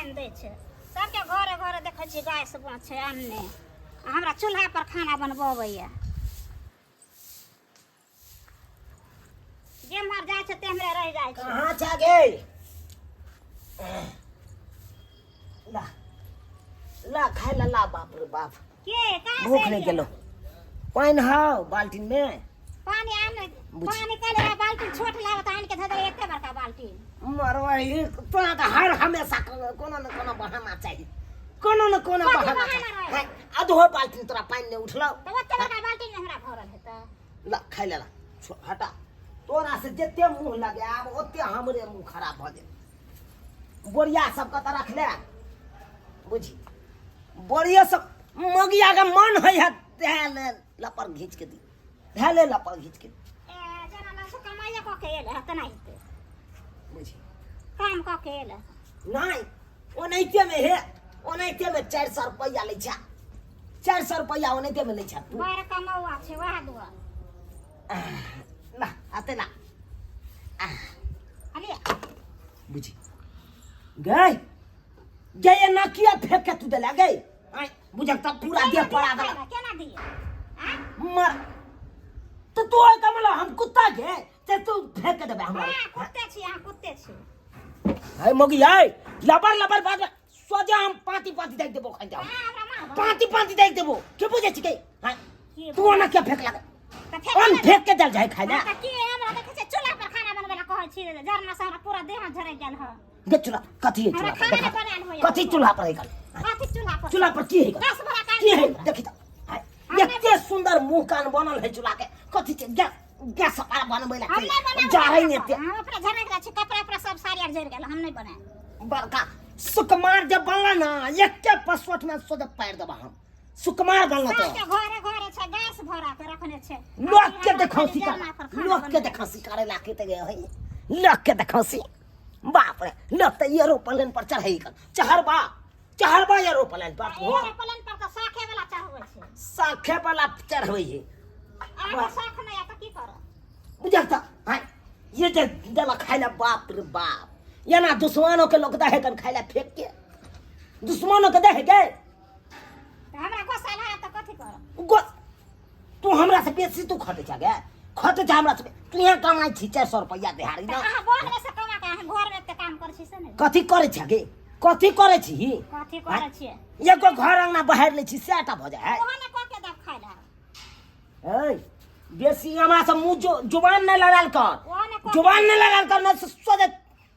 आनि दै छै सबके घरे घरे देखै छियै गैस छै आनने आ हमरा चूल्हा पर खाना बनबऽ अबैया जेम्हर जाइ छै तेम्हरे रहि जाइ छै कहाँ छै गे ला ला खाय ला ला बाप रे बाप के कहाँ से भूख नहीं एलियै? गेलो पानि हौ बाल्टीन में पानी आन बुझ- पानी कल रहा बाल्टी छोट लाबत आन के धऽ देबै एते बड़का बाल्टी मरवाही तोरा तऽ हर हमेशा कोनो न कोनो बहाना चाही कोनो न कोनो कथी बहाना बहाना चाही रहै? हैं, अधो बाल्टीन तोरा पानि नहि उठलौ तऽ ओते बड़का बाल्टी में हमरा भरल हेतै ला खाइ ले ला हटा तोरा से जते मुंह लगायब ओते हमरे मुंह खराब भऽ जेतै बोरिया सबके तऽ रखले बुझी बोरिया सब मगिया के मन होइ है धए ले लपर घीच के दी धए ले लपर घीच के दी ए जेना लगै छै कमाइए कऽ के एल है तेना हेतै बुझी काम कऽ के एल है नहि ओनाहिते मे हे ओनाहिते मे 400 रुपैआ लै छै 400 रुपैआ ओनाहिते मे लै छै तू बड़ कमौआ छै वएह दुआरे ला आते ला अलिए बुझी गई गई एना किया फेंक के तू देला गई आय बुझक तब पूरा देह पड़ा देला केना दिए आँय? मर तो तू ओइ कमला हम कुत्ता के ते तू फेंक के देबे हमरा हाँ कुत्ते छी अहाँ कुत्ते छी है मगी है लबर लबर बात सोजा हम पाती पाती देख देबो खाइ जाओ हाँ हमरा मारबो पाती पाती देख देबो के बुझे छी के हां की तू ओना के फेंक लगे तऽ फेंक ओन देबै। फेंक के दल जाय खाइ हाँ, ना तऽ की हमरा देखै छै चूल्हा पर खाना बनबै ला कहै छी झरना से हमरा पूरा देह झरक गेल हँ गे चूल्हा कथी है हमरा चूल्हा पर खाना नहि देखा। बनायल होइए कथी चूल्हा पर है गल कथी चूल्हा पर चूल्हा पर की है गल 10 बोरा काटि की है देबै। देखी त हाय, एते सुंदर मुंह कान बनल है चूल्हा के कथी छै गैस गैस पर बनबै ला हम नहि बनाबै जारै ने एते हम अपना झरक जाइ छी कपड़ा उपड़ा सब साड़ी आर झरि गेल हम नहि बनायब बड़का सुकुमार जब बनला ना एके पसोट में सोझे पैर देबा हम सुकुमार बनला तो सबके घरे घरे छै गैस भरा के रखने छै लोक के देखौ जरना पर सिकार खाना लोक के बनबै। देखौ सिकारे लाके ते गए है लोक के देखौ सी बाप रे लोक ते एरोप्लेन पर चढ़ै कर चढ़बा चढ़बा एरोप्लेन पर आ एरोप्लेन पर तऽ साखे वाला चढ़बै छै साखे वाला चढ़बै है अहाँके साख नहि यऽ तऽ की करब बुझल तऽ आँय ये जे देलक खाइ लए बाप रे बाप एना दुश्मनों के लोक दहे कन खाइ लए फेंक के दुश्मनों के दहे के तऽ हमरा गोसा लागत तऽ कथी करब गो तू हमरा से बेसी तू खटे छ गे खटे छ हमरा से तू यहाँ कमाइ छी 400 रुपैआ दिहाड़ी तऽ ना अहाँ बाहरे से कमा के अहाँ घरमे एते काम करै छी से नहि कथी करै छ गे कथी करै छी कथी करै छियै एगो घर अंगना बहारि लै छी सएह टा भऽ जाइ है ओहो ने कऽ के देब खाइ लए ऐ बेसी हमरा से मुँह जो जुबान नहि लड़ायल कर ओहो ने कऽ के जुबान नहि लड़ायल कर नहि सोझे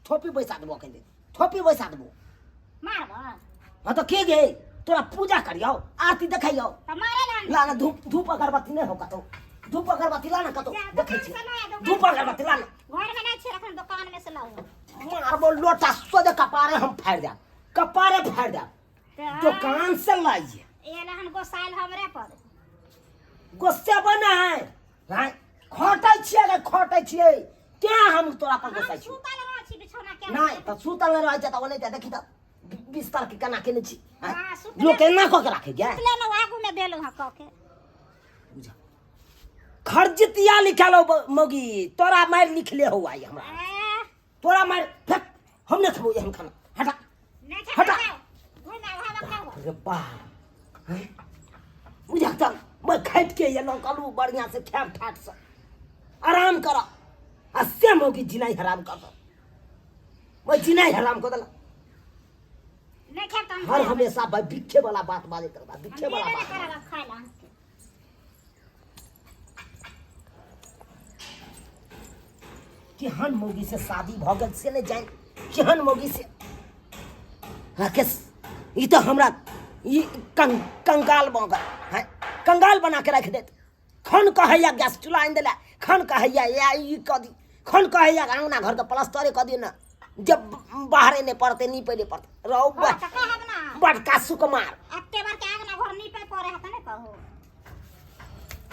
थोपी बैसा देबो कहि थोपी बैसा देबो मारब हाँ तो के गे तोरा पूजा करियो आरती देखैयो तऽ मारे ला ला ना धूप धूप अगरबत्ती नहि हो कतौ धूप अगरबत्ती ला ना कतौ जा, देखै दोकान छी से लाया, दोकान धूप से। अगरबत्ती ला ना घरमे नहि छै रखन दोकानमे से लाउ मारबो लोटा सोझे कपारे हम फाड़ि देब कपारे फाड़ि देब तऽ दोकान से लाइए एल हन गोसाइल हमरे पर गुस्से बना है हैं खटै छियै गे खटै छियै क्या हम तोरा पर हम गुस्सा छियै सुतल रहै छी बिछौना के नहि तऽ सुतल नहि रहै छै तऽ ओने देखी तऽ बिस्तर के केना केने छी हैं? हाँ, सुतले- लोक एना कऽ के राखै गया सुतले न आगू में देलहुँ हँ कऽ के बुझा खर्जितिया लिखल हो मौगी तोरा मारि लिखले हो आई हमरा ए, तोरा मारि फेक हम नहि खेबौ एहन खाना हटा नहि छै हटा। खाउ। घुमि आउ, हवा खाउ। अरे बाप हैं? बुझा तऽ मैं खाटि के एलहुँ कहलहुँ बढ़िआँ से खायब ठाट से आराम कर आ से मौगी जिनाइ हराम कर दो मैं जिनाइ हराम कर देला नहि खायब तऽ हम हर खायब। हमेशा भाई बिखे वाला बात बाजैत रहता हम बिखे वाला देबे नहि बात करब आब खाय लए अहाँके। केहन मौगी से शादी भऽ गेल से नहि जानि केहन मौगी से राकेश ई तऽ हमरा ई कंगाल भऽ गेल हैं कंगाल बना के राखि देत खन कहैया गैस चूल्हा आनि देला खन कहैया या ई कऽ दी खन कहैया अङ्गना घरके प्लस्तरे कऽ दी ने जब बाहरे नहि पड़तै नीपे नहि पड़तै रहू हँ, तऽ कहब ना बड़का सुकुमार एते बड़का अङ्गना घर नीपे पड़े है तऽ नहि कहू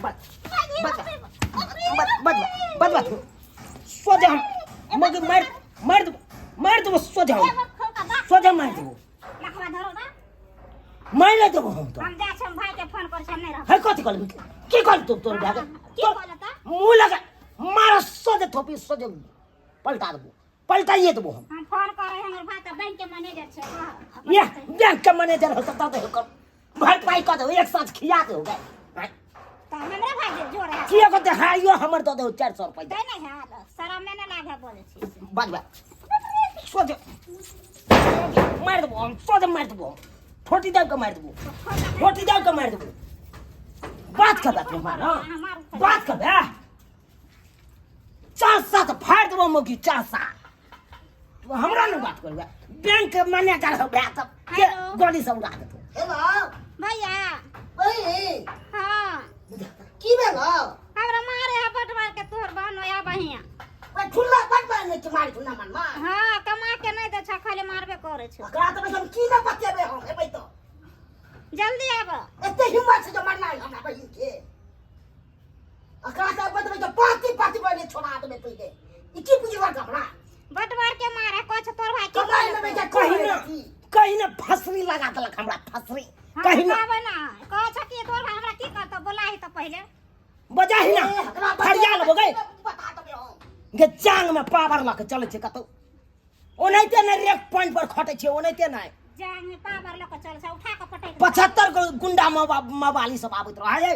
बच बच बच बच बच बच सोझे हम मगर मार मार देबो मार देबो सोझे हम एगो खौका बा सोझे मार देबो लखवा धरो ना मार देबो हम तो हम जाइ छी हम भाई के फोन करै छी हम नहि रहब है कथी कहलही की कहली तू तोर भाई के की कहल तऽ मुंह लगा मार सोझे थोपी सोझे पलटा देबो पलटाइए देबो हम हम फोन करै हमर भाई तऽ बैंक के मैनेजर मैनेजर छै कह। ये बैंक के मैनेजर हो तऽ दऽ दे ओकर भरपाई कऽ दे एक साँझ खिया दे गए। तऽ हमरा भाई जे जोर है। किए को देहाइयो हमर दऽ दे 400 रुपैआ। दै नहि है, शरमे नहि लागे बोलै छी से। बाजबा सोझे मारि देबो हम, सोझे मारि देबो हम, ठोटी दाबि कऽ मारि देबो, ठोटी दाबि कऽ मारि देबो। बात करबे तू मार? हाँ, बात करबे? चार सात फाड़ देबो मौगी, चार सात। तू हमरा नहि बात करबे? बैंक के मैनेजर हो गया तब के हेलो। गोली से उड़ा देतो। हेलो। भैया। बहिन। हाँ। की भेल? हमरा मारे है बड मार के तोहर बहन या बहिया। ओइ ठुल्ला बड मारने छै, मारे ठुल्ला मन मार। हाँ, कमा के नहीं दे छा, खाली मारबे करे छो। ओकरा तऽ हम की ने बतेबै, हम एबै तऽ। जल्दी आब। एते हिम्मत छै जे मरना है हमरा बहिन के? ओकरा तऽ बतबै तऽ पाती पाती बने छोड़ा देबै पहिले। ई की बुझलक हमरा? बड मार के मारे कह छो तोहर भाई की। कमाइ लेबै जे कहीं ना कहीं ना फसरी लगा देलक हमरा, फसरी। कहीं ना। कहबै ना, कह छो कि तोहर भाई हमरा की करतो, बोलाही तऽ पहिले। बजाही ना, फरिया लेबो गई। बता देबै हम। गे जांग में पावर लऽ के चलै छै कतौ, ओनाहिते नहि रेक पॉइंट पर खटै छै, ओनाहिते नहि। जांग में पावर लऽ के चल छै, उठा के पटक। 75 गो गुंडा मवाली सब आबैत रहै।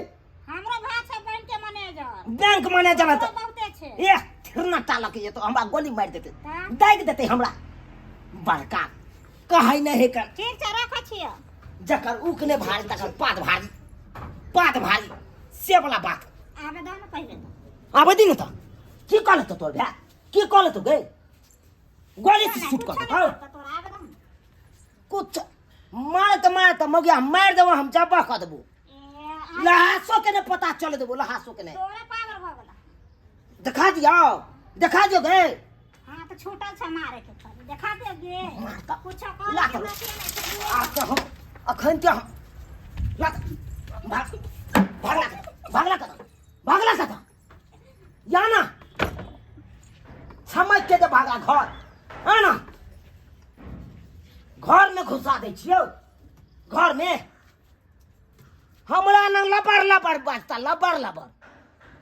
हमरो भाई छै बैंक के मैनेजर। बैंक मैनेजर हमरो तऽ बहुते छै। ए थिरना टालक ये तो हमरा गोली मारि देतै। तऽ? दागि देतै हमरा। बड़का कहै नहि है कर। ठीक छै, राखै छियै। जकर ऊख नहि भारी तकर पात भारी, पात भारी से वाला बात। आबे दो ने पहिले तऽ। आबै दी ने तऽ की कहल तो तोर भाय? की कहल तो गे? गोली से शूट कर देतौ। तोरा आबे दो ने। कुछ मार तऽ मार तऽ मगिया मारि देबो हम, जब्बा कऽ देबो। ए, लहासो के नहि पता चले देबो, लहासो के नहि। तोरे पावर भऽ गेल। देखा दियौ, देखा दियौ गे। हाँ तऽ छूटल छै मारे के, खाली देखा दे गे। मार तऽ। कुछो कर। ला तऽ। आ तऽ हम अखन के हम ला तऽ भाग, भागला कतऽ, भागला कतऽ, भागला कतऽ या ना समझ के जे भागा घर आ ना घर में घुसा दै छियौ घर में। हमरा न लबर लबर बजता, लबर लबर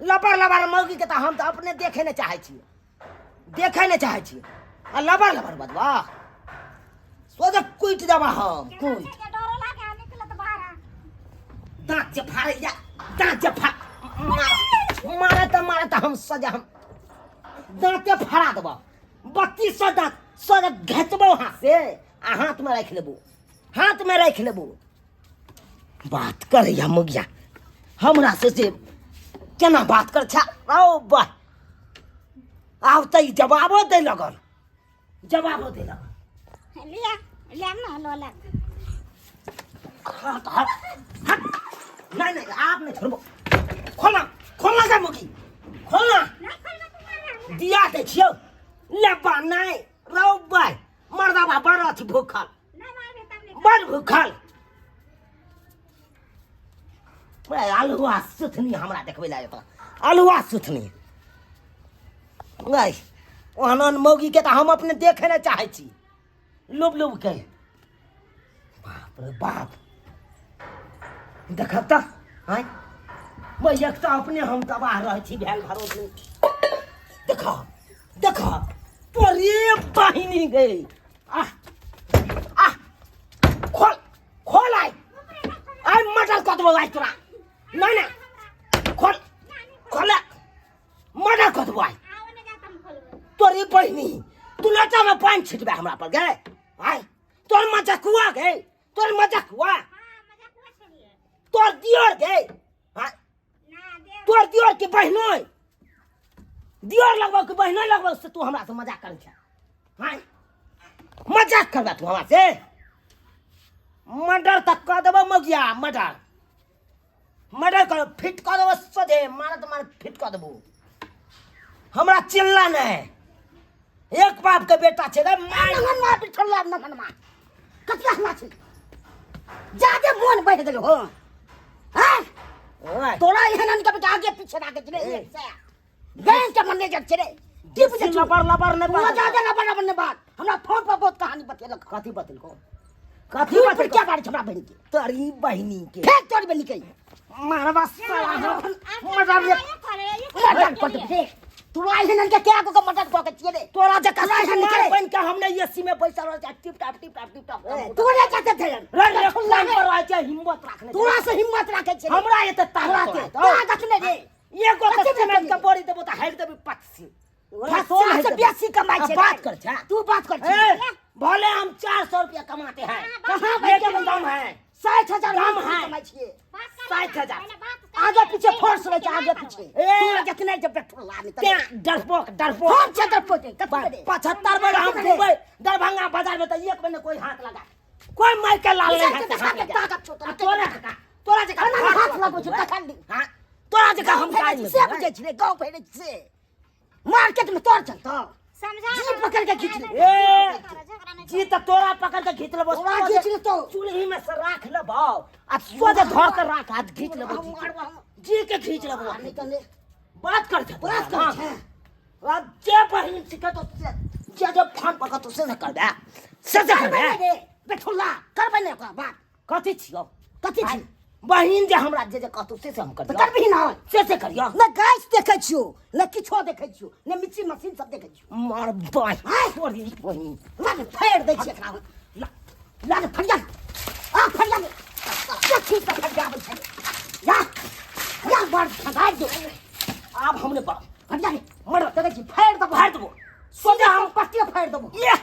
लबर लबर मौगी के तऽ हम तऽ अपने देखे नहि चाहै छियै, देखे नहि चाहै छियै, आ लबर लबर बजबा सोझे कुटि देबा हम, कुटि। डरो लागे निकलत बाहर। दाँत जे फाड़ैया, दाँत जे फाड़ मारे तऽ मारे तऽ हम सजा हम दाँते फाड़ा देबऽ। 3200 दाँत सोझे घचबौ हाथ से आ हाथमे राखि लेबो, हाथमे राखि लेबो। बात करैया मुगिया हमरा से से केना बात कर छा? औ वाह, आब तऽ ई जवाबो दै लगल, जवाबो दै लगल। लिया लिया ना लो लग। हट हट हट, नहीं नहीं, आप नहीं छोड़बो। खोलना, खोलना गा मुगी, खोलना। नहीं खोलना तुम्हारा। दिया दै छियौ लेबा नहि रौ बाय मर्दाबा बड़ अथी भूखल। नहीं मारबे तब नहीं। बड़ भूखल बे, अलुआ सुथनी हमरा देखबै लए जेतऽ, अलुआ सुथनी। नहि ओहन ओहन मौगीके तऽ हम अपने देखै नहि चाहै छी लुब लुब के। बाप रे बाप, देखब तऽ आँय भाई, एक तऽ अपने हम तबाह रहै छी भेल भरोस। देख देख तोरे बहिनी गई। आह आह, खोल खोल, आइ आइ मर्डर कऽ देबौ आइ तोरा। नहि नहि, खोल खोल, मर्डर कऽ देबौ आइ। आओ ने जा तुम खोलबे। तोरी बहिनी, तू लोटामे पानि छिटबे हमरा पर गे? आइ तोर मजकुआ गे, तोर मजकुआ। हाँ, मजाक हुआ छलिए। तोर दियर गे। हाँ। ना दे। तोर दियर के बहिनोय, दियर लगबौ कि बहिनोय लगबौ से तू हमरा से मजाक करै छ? हाँ, मजाक करबा तू हमरा से? मर्डर तक कऽ देबौ मगिया, मर्डर मर्डर कर फिट कऽ देबौ सोझे, मारत मार फिट कऽ देबौ। हमरा चिल्ला नहि, एक बाप के बेटा छै रे मार। नगन मार बिठल नगन मार, कथी हल्ला छै? जादे मोन बढ़ि गेल हो। हैं? ओए, तोरा एहन अनके बेटा आगे पीछे राखे छै रे। ए। एक से बैंक के मैनेजर छै रे, की बुझै छी? लबर लबर नहि तोरा बात। जादे लबर लबर नहि बात। हमरा फोन पर बहुत कहानी बतेलक। कथी बतेलको? कथी की पर बतेलको? क्या बात छै हमरा बहिन के? तोरी बहिनी के फेक तोरी बहिनी के। मारबा साला हम मर्डर रे। ये करे ये मर्डर कर देबै। तोरा एहन के क्या को मदद कऽ के छियै रे? तोरा जकाँ तोरा एहन सुकुमार के बनि के हम नहि एसी में बैसल रहै छी tip top tip top tip top तोरे कते थे रे रे लाइन पर रहै छै हिम्मत राखने छै। तोरा से हिम्मत राखै छै हमरा एते तोरा ताकत के रहतौ। ताकत नहि रे एगो के कथी सीमेंट भेटलै? के बोरी देबो तऽ हारि देबी पक्षी फंसा से बेसी कमाइ छै बात कर छा तू बात कर छी ए, भले हम 400 रुपया कमाते हैं कहाँ बैठ लेकिन दम है 60,000 दम मजदूरी है। कमाइ छियै 60,000 आगे पीछे फोर्स रहै छै आगे पीछे ए। तोरा जतने जे पेट्रोल आने तें डरपोक डरपोक हम छै डरपोक कथी करे 75 बेर हम कथी करे? घूमबै दरभंगा बाजार में तऽ एक बेर कोई हाथ लगा कोई मार के लाल नहीं के हाथ देखा के लगा। ताकत छौ आ तोरा जकाँ तोरा जकाँ एना हाथ लगबै छै तखन हाँ तोरा जकाँ हम गाँव काज फेरै में छी से बुझै छी रे गाँव फेरै छी से मार्केट में तोर चलतो समझा जी पकड़ के खींच ले। ए झगड़ा नहीं जी तऽ तोरा पकड़ के खींच लेबो तोरा खींच लेतौ। चूल्ही में से राख लेबो आ सोझे धर के राख हाथ खींच लेबो हम जी के। मारबो हम। जी के खींच लेबो नहीं तो नहीं बात कर छे बात कर छे। आ जे बहिन सिखे तो से जे जे फोन पकड़ तो से से कर दे से से कर करबै दे नहि रे बेठुल्ला करबै नहि ओकरा बात कथी छियौ कथी छी बहिन जे हमरा जे जे कहतौ से से हम तऽ करियौ करबिही ना से से करियौ ने गैस देखै छियौ ने किछो देखै छियौ ने मिक्सी मशीन सब देखै छियौ मार बाई आँय? तोरी बहिन ला ने फाड़ि दै छियै एकरा हम। ला ला ने फरिया आ फरिया ने देखी तऽ फरियाबै छै जा जा बड़ फगाइ दे आब हमने बड़ फरिया ने मर देखै छी फाड़ि देबो फाड़ि देबो सोझे हम पट्टिए फाड़ि देबो ये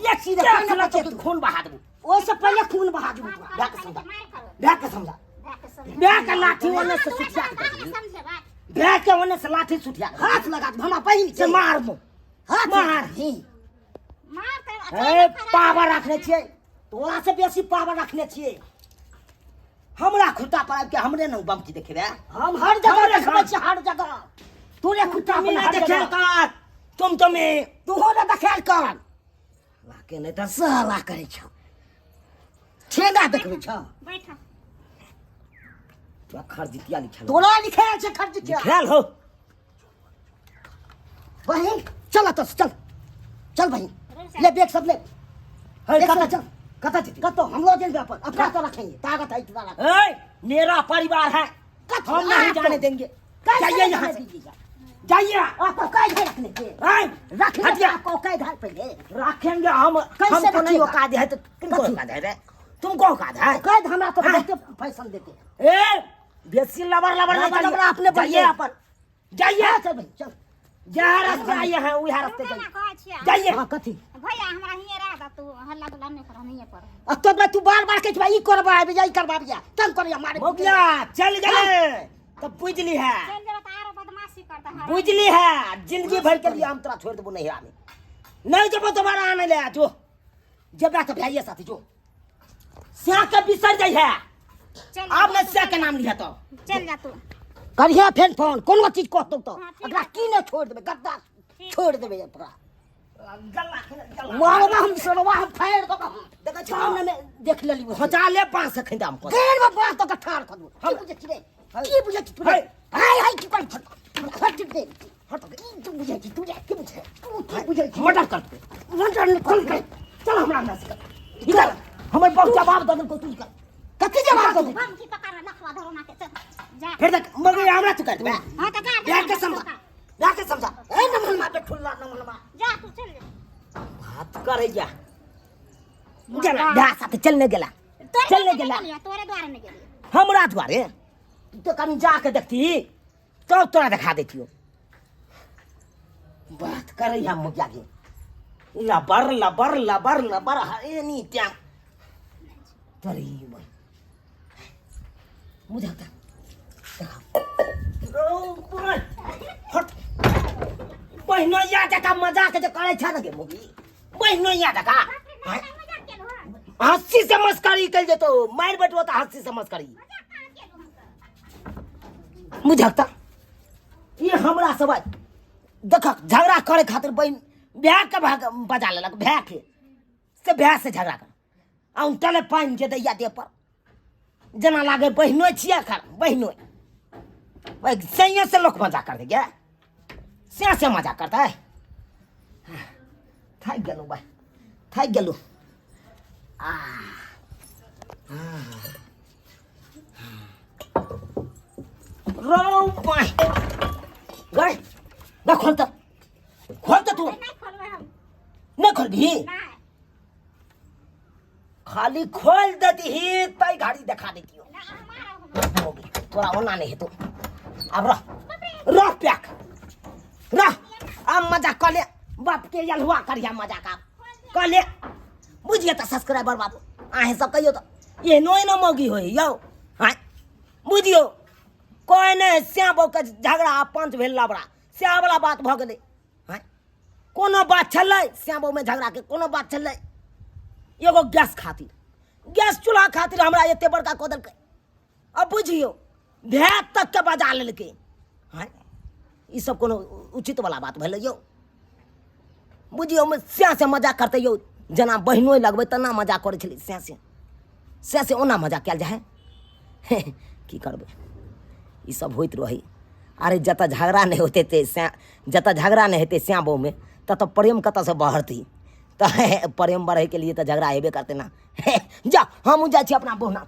ये सीधे सीधे पानि बचेतौ। खून बहा देबो ओहिसँ पहिले खून बहा देबो तोरा भए के समझा मार करो भए के समझा भए के समझा भए के लाठी ओने से सुठिया के देबही। समझेबा भए के ओने से लाठी सुठिया के हाथ लगा दे हमरा बहिन से मारबो हाथ मार। ही मार तऽ ए पावर रखने छियै तोरा से बेसी पावर रखने छियै हमरा खुट्टा पर आबि के हमरे ने बमकी देखेबे हम हर जगह हमरे देखबै घर। छियै हर जगह तोरे खुट्टा तुम पर नहीं हर देखेल जगह कर तुम तो में तोहो ने देखेल कर लाके नहीं तऽ साला करै छौ ठेंगा देखबै छौ बैठ तोरा खरजितिया लिखल तोरा लिखायल छै खर्च लिखल हो बहिन चल एतऽ से चल चल बहिन ले बैग सब ले हे एक कतऽ साथ चल। कतऽ जेती कतौ हम लऽ जेबै अपन अपना तो रखेंगे ताकत है इतना रख ए मेरा परिवार है कथी? हम नहीं आपको? जाने देंगे कैसे जाइए नहीं यहाँ जाने से दीजिएगा? जाइए आपको कैद है रखने के ए, रखने के हटिए। आपको कैद है पहले रखेंगे हम कैसे हमको नहीं रखिएगा? औकात है तो किनको कथी? औकात है रे तुमको औकात है कैद हमरा तो हाँ। बहुते फैशन देते हैं ए बेसी लबर लबर लबर लबर लबर अपने जाइए बढ़िए। अपन जाइए हाँ, चल भाई चल जहाँ रास्ते आइए हैं वहाँ रास्ते रुका ना जाइए कहै छियै जाइए हाँ कथी भैया हमरा हिये रह दे तू हल्ला गुल्ला नहि कर हम हिये पर अब तो मैं तू बार बार कहै छी ई करबा आबि जा ई करबा आबि जा तंग करैया मारे मोगिया चल गए तो बुझली है चल जेबै तऽ आरो बदमाशी करतै हरामी। बुझली है जिंदगी भर के लिए हम तोरा छोड़ देबो नहीं आने नहीं जब दोबारा आने ले जो जब तो भाइये साथी जो स्या के बिसर जाइ है चल आब जा ने तू, स्या के नाम लिया तो चल जा तू करिहे फेन फोन कोनो चीज कहतौ तऽ हाँ, ठीक एकरा है। की नहि छोड़ि देबै गद्दा छोड़ि देबै एकरा गल्ला गल्ला मारबा हम सरवा हम फाड़ि देबै हम देखै छी सामने में देख लेली खोचा ले पाँच से खिंदाम कर गेल में बाँस दऽ के ठाढ़ कऽ देबौ की बुझै छी रे की बुझै छी तू रे हाय हाय की करै छी हट दे हट की तू बुझै छी तू रे की बुझै तू की बुझै छी मर्डर कर दे मर्डर नहि कर चल चल हमरा अंदर से कर इधर हमर बहुत जवाब दऽ देलकौ तू कर कथी जवाब दऽ देलकौ? बम की पकड़ लखवा धरो ना के चल जा फिर देख मगर हमरा तू कर देबे हां तऽ जा बैठ के समझा बैठ के समझा ए नमनमा बेठुल्ला नमनमा जा तू चल जा बात करैया गेला भए साथे चलने गेला तोरे चलने द्वारे गेला नहि गेलियै, तोरे द्वारे नहि गेलियै हमरा दुआरे तू तो कनी जाके देखती तब तोरा देखा देतियो बात करैया मुखिया के लबर लबर लबर लबर हरे नी त्या तोरी भाई मुझे हट बहिनो या जका मजाक जे करै छ ने गे मुगी बहिनो या जका मजाक केलहुँ हँ? हंसी से मस्करी कल जेतो मार बैठो त हंसी से मस्करी मजाक कहाँ केलहुँ हम तऽ? बुझक त ई हमरा सब देखक झगड़ा करे खातिर बहिन भए के भाग बजा लेलक भए के से भए से झगड़ा कर आ उनटले पानि जे दैया देह पर जेना लागे बहिनो छियै खर बहिनो सैये से लोक मजा कर दैया से से मजा करता है थाकि गेलहुँ भाइ थाकि गेलहुँ आ रौ पाइ गए ला खोल तऽ, खोल तऽ तू। नहि खोलबै हम। नहि खोलबिही? नहि। खाली खोल देतीही तै घड़ी देखा देतियो। नहि, अहाँ मारब हमरा। मौगी तोरा ओना नहि हेतौ। आब रह, रह पैक रह। आब मजाक कऽ ले, बाप के यलहुआ करिया मजाक आब कऽ ले। बुझिए तऽ सब्सक्राइबर बाबू, अहें सब कहियौ तऽ एहनो एहनो मौगी होइ यौ। आँय बुझियौ, कोइ नहि श्याम बहूके झगड़ा आ पंच भेल लबड़ा, सएह वला बात भऽ गेलै। आँय कोनो बात छलै श्याम बहूमे झगड़ाके? कोनो बात छलै? एगो गैस खातिर, गैस चूल्हा खातिर हमरा एते बड़का कऽ देलकै। अब बुझियौ, भाय तकके बजा लेलकै। आँय ई सब कोनो उचित वला बात भेलै यौ? बुझियौ, श्याम से मजाक करतै यौ, जेना बहिनो लगबै तेना मजाक करै छलै श्याम से। श्याम से ओना मजाक कयल जाइ है। की करबै, ई सब होइत रहै। अरे जतऽ झगड़ा नहि होतै ते श्या, जतऽ झगड़ा नहि हेतै श्याम बहूमे, ततऽ प्रेम कतऽसँ बढ़तै? तऽ प्रेम बढ़ैके लिए तऽ झगड़ा हेबे करतै ने। जा, हमहूँ जाइ छी अपना बहुना।